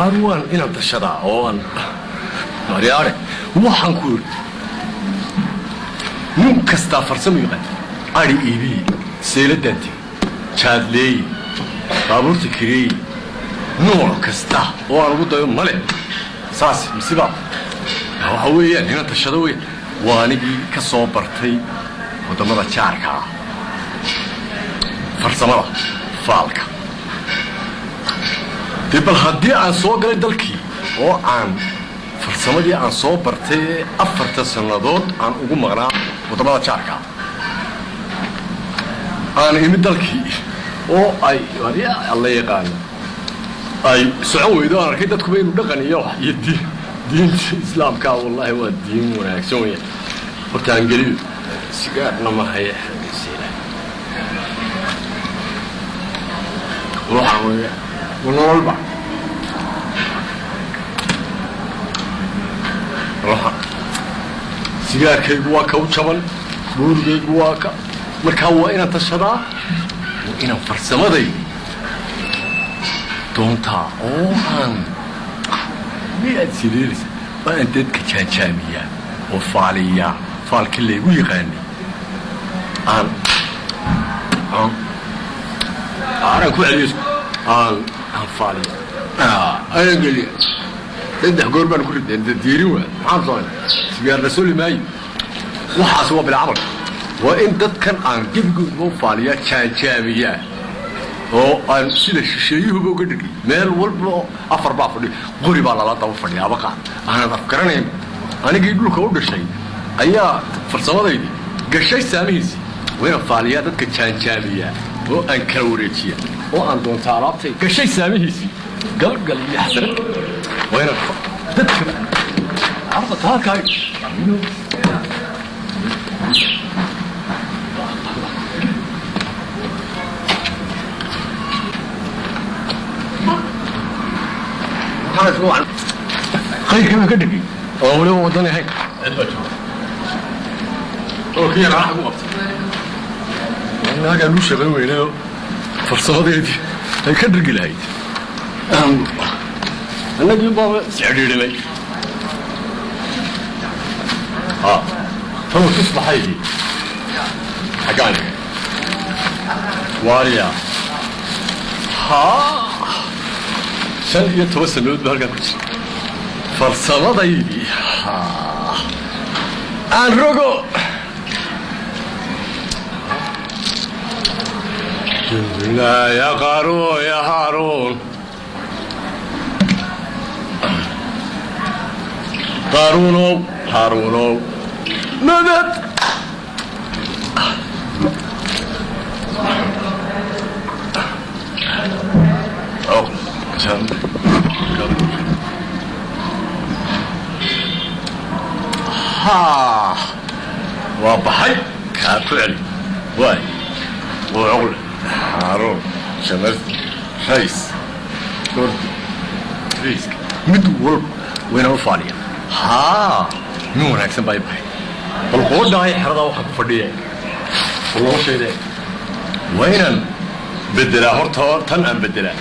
Waan inaan tashadaa oo aan maryaare. Waxaan ku yidhi, nin kastaa farsamo yaqaan. Ari iibiye, seeladaan tegi, jaadleeye, baabuurta kireeye, nooc kasta oo aan ugu dayo male. Saas misiba waxa weeyaan inaan tashado weeyaan. Waa anigii ka soo bartay waddamada jaarka ah farsamada faalka. Dee bal haddii aan soo galay dalkii oo aan farsamadii aan soo bartay ee 4ta sannadood aan ugu maqnaa waddamada jaarka ah aan imid dalkii oo ay alla yaqaano ay socon weydo, aan arkay dadkuba inuu dhaqan iyo wax iyo diin, diinta islaamka, wallaahi waa diin wanaagsan weeyaan. Horta aan geliyo sigaarna ma haya. Waxaa weeye nololba waxa sigaarkaygu waa ka u jaban, buurigaygu waa ka. Markaa waa inaan tashadaa, waa inaan farsamaday doontaa oo aan miyaad sileeleysa, waa aan dadka jaanjaamiyaa oo faaliyaa, faalkii laygu yaqaanay aan aan aanan ku celiyo, aan faaliya, ayaan geliya. Saddex goor baan ku riday, diirin waa. Maxaan samay? Sigaarna soli maayo. Waxaas waa bila camal. Waa in dadkan aan gebigoodba u faaliyaa, jaanjaamiyaa oo aan sida shisheeyuhuba uga dhigay. Meel walba afar baa fadhiyo, qori baa lala daba fadhiya, abaqa aanad afgaranayn. Anigii dhulka u dhashay ayaa farsamadaydii gashay saamihiisii. Waa inaan faaliyaa, dadka jaanjaamiyaa oo aan kala wareejiyaa oo aan doonta alaabtay gashay saamihiisii, galgal iyo xasarad. Waa inaan dadka arda taalkaay. Khayrkii baan ka dhigay oo weliba wadan ahayn. Cid baa joogta oo kii yaraa ku qabtay naagaan u shaqayn weynayo, farsamadeedii ay ka dhirgi lahayd. Annagii baaba iscidhiidhimay. Tanu tusbaxaydii xaggaan dhigay waariya. Ha, 15 sannadood ba halkaan ku jira farsamadaydii aan rogo. Laa ya qaaruun ya Haaruun, qaaruunow, Haaruunow, madad. Ha, waa baxay. Kaa ku celi waay. Wucuqle, Haaruun, Shamas, Rays, Gordi, Rayska, mid walba wayna u faaliya. Haa, nin wanaagsan baa i baxay. Bal qoodhahay xeradaa waxaa ku fadhiya noloshayda waa inaan bedelaa. Horta tan aan bedelaa.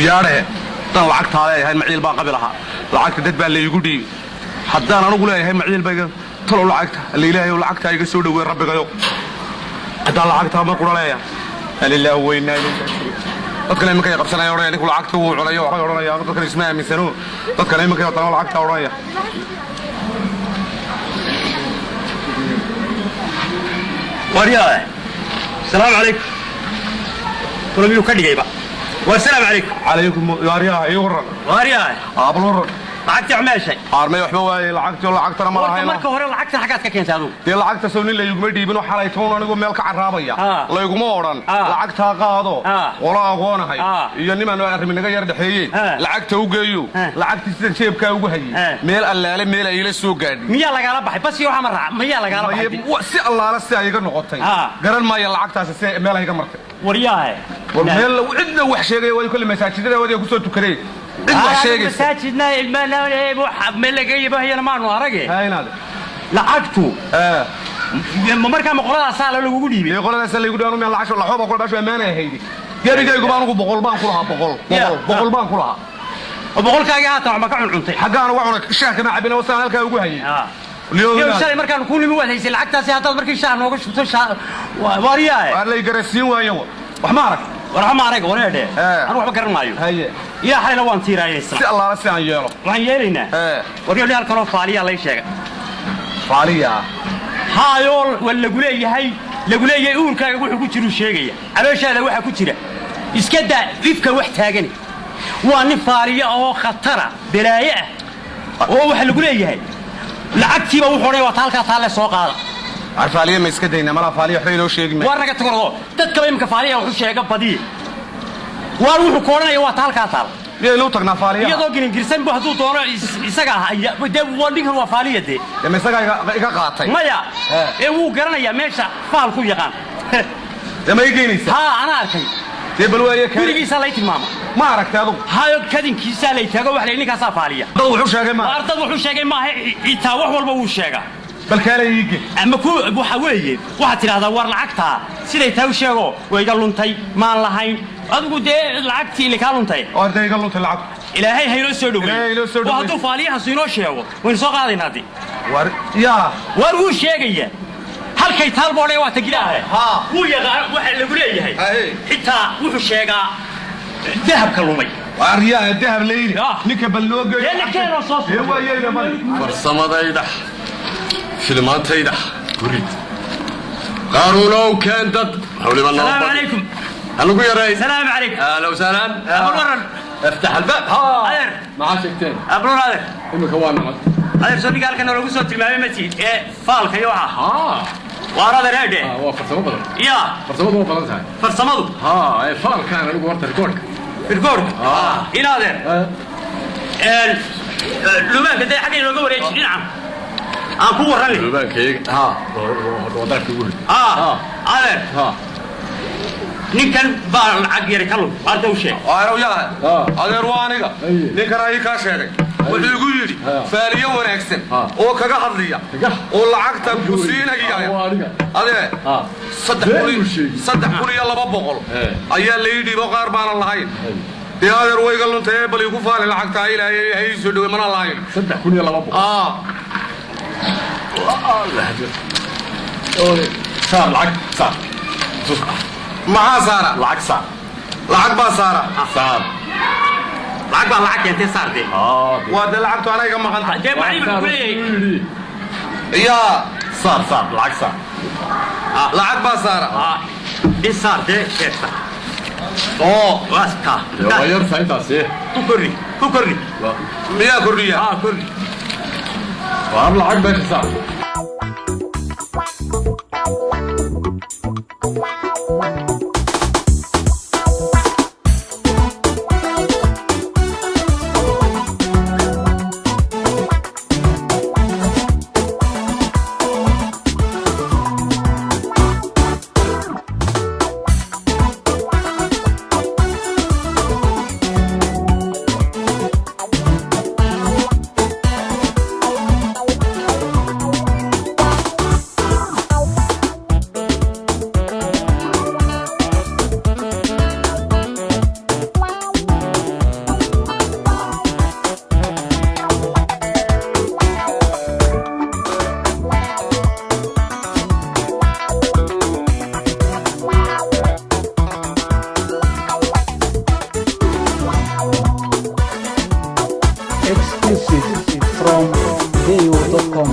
Yaadhahe, haddaan lacagtaa leeyahay maciil baan qabi lahaa. Lacagta dad baa laygu dhiibay. Haddaan anugu leeyahay maciil bayga talow lacagta. Alla ilaahayow, lacagtaa iga soo dhaweey. Rabbigayo, haddaan lacagtaa mar qura leeyahay. Alilaahu weynaa ilayhi raajicuun. Dadkan iminka ay qabsanaya odhanaya ninku lacagta wuu cunayo, waxbay odhanaya. Dadkan isma aaminsano. Dadkan iminka haddana lacagtaa odhanaya. Waryaa, salaamu calaykum. Kula miyuu ka dhigayba? War, salaamu calaykum. Calaykum. Waaryaha, ii waran. Waryaa. Aabal waran. Lacagtii ma heshay? Aarmay, waxba waayey lacagtii oo lacagtana ma Warka lahayno. Marka hore lacagta xaggaad ka keentay adugu? Dee lacagta sow nin layguma dhiibin oo xalay toon anigoo meel ka carraabaya layguma odhan lacagtaa qaado, qolo aqoonahay iyo nimaan arrimi naga yar dhexeeyeen lacagta u geeyo. Lacagtii sidan jeebkaa ugu hayay, meel allaale meel ay ila soo gaadhin. Miyaa lagaala baxay basi? Waxaa ma raac, miyaa lagaala baxay? Si allaale si ay iga noqotay garan maayo. Lacagtaasi si meel ay iga martay. Waryaahe. War meel cidna wax sheegaya waa kolle masaajidada wadiga kusoo tukadeen, cid wax sheegaysa. Masaajidna ilmaana meel laga yabahayana maanu arage. Ha inaade. Lacagtu ma markaa ma qoladaasaa lagugu dhiibay? Dee qoladaasa laygu dhiibay, meel lacag laxooba kula baashu ammaanay haydi. Gerigayguba anugu 100 baan ku lahaa, 100, 100, 100 baan ku lahaa. Oo 100-kaagii haatan waxba ka cuncuntay. Xaggaan uga cunay? Shaah kama cabina, wasaan halkaa ugu hayay. Yow, shalay markaan kuu nimi waad haysay lacagtaasi. Haddaad markii shaah nooga shubto shaah waariyaae. Waar lay garasiin waayo, wax ma arag. War ma arag wareedhe. Anu waxba garan maayo. Haye. Ilaa xalayna waan tiiraayaysaa. Si allaala si aan yeelo. Waxaan yeelaynaa, waryo halkanoo faaliyaa lay sheegay. Faaliya? Haayoo, waa lagu leeyahay, lagu leeyahay uurkaaga wuxuu ku jiruu sheegaya, calooshaada waxa ku jira. Iska daa ifka wax taagani, waa nin faaliya oo khatara balaaye ah, oo waxa lagu leeyahay lacagtiiba wuxuu odhanaya waa ta halkaa taalle, soo qaada. Waar faaliya ma iska daynaa? Malaa faaliya waxba inoo sheegi maayo. Waar naga tagordo, dadkaba imika faaliya wuxuu sheega badiye. Waar wuxuu ku odhanaya waa ta halkaa taal. Miyaynu u tagnaa faaliyaha? Iyadoo gilingirsan bu hadduu doono isaga haya dee. Waa ninkan, waa faaliya dee. Dee ma isagaa iga qaatay? Maya, ee wuu garanayaa meesha, faalku yaqaan. Dee ma ii geynaysaa? Haa, anaa arkay. Dee bal waaye kale. Gurigiisaa lay tilmaama. Ma aragtay adugu? Hayo, kadinkiisaa lay taago, wax lay ninkaasaa faaliya. Dad wuxuu sheegay ma? Waar dad wuxuu sheegay maaha, xitaa wax walba wuu sheegaa. Bal kaale ii ge. Ama ku waxa weeye, waxaad tidhahdaa war lacagtaa siday taa u sheego, way iga luntay, maan lahayn. Adigu dee lacagtii ile kaa luntay. Waar dee iga luntay lacagtu. Ilaahay ha inoo soo Ilaahay dhoweeye. haynoo soo Oo dhoweeye. hadduu faaliyahaas inoo sheego, waynu soo qaadaynaa dee. Waar yaa. Waar wuu sheegaya halkay taalboodhe, waa tagilaahe. Haa. Wuu yaqaan waxa lagu leeyahay. Haye. Xitaa wuxuu sheegaa dahabka lumay. Waar yaa dahab leyli. Ah. Ninka bal noo geeyo. Dee ninkeenoo soo Dee waa yeeyna male. Farsamadayda, filmaantayda gurid, qaaruunow keen dad waliba noo Salaamu badi. calaykum. Halagu yaray. Salaamu calaykum. Ahla wasahlan. Abul waran. افتح الباب ها. Adeer. Maxaa sheegteen? Abul adeer. Imika waa nabad. Adeer, soo dhiga halkan noogu soo tilmaamay ma tihid ee faalka iyo waxa? Haa. Waar adeer heedhe. Waa farsamo badan. Ya. Farsamadu waa badan tahay. Farsamadu? Haa, ee faalkaan anigu horta rikoodhka. Firgoorka? Ah. In adeer, lumaanka dee xagga inooga wareeji, dhinacan aan ku warranay. Lubaankayaga haa, wadaarka ugu hor. Ah, adeer. Haa. Ninkan baa lacag yari ka lum, hadda u sheeg. Waarow yaa. Ah. Adeer, waa aniga. Haye. Ninkan ayii kaa sheegay. Wuxuu igu yidhi Ah. faaliyo wanaagsan Ah. oo kaga hadliya Kaga? oo lacagta ku siinaya. Waa aniga. Adeer, haa. saddex kun Been buu sheegay. 3200 Eh. ayaa la ii dhiibo, qaar baanan lahayn. Dee adeer, way iga luntay, bal igu faali lacagta, ilaahay ha ii soo dhowey, mana lahayn. 3200. Ah. Saar lacag, saar. Maxaa saara? Lacag saar. Lacag baa saara? Saar. Lacag baa lacag keentay, saar dee. Haa. Waa dee lacagtu anaa iga maqan tahay. Dee maxay buu ku leeyahay? Yaa. Saar, saar lacag, saar. Lacag baa saara? Ah, in saar dee sheegta. Oo. Waaska. Dee waa yar tahay intaasi. Ku korri, ku korri. Miyaa kordhiya? Ah, korri. Waar lacag meesha saar. Exclusive from video.com.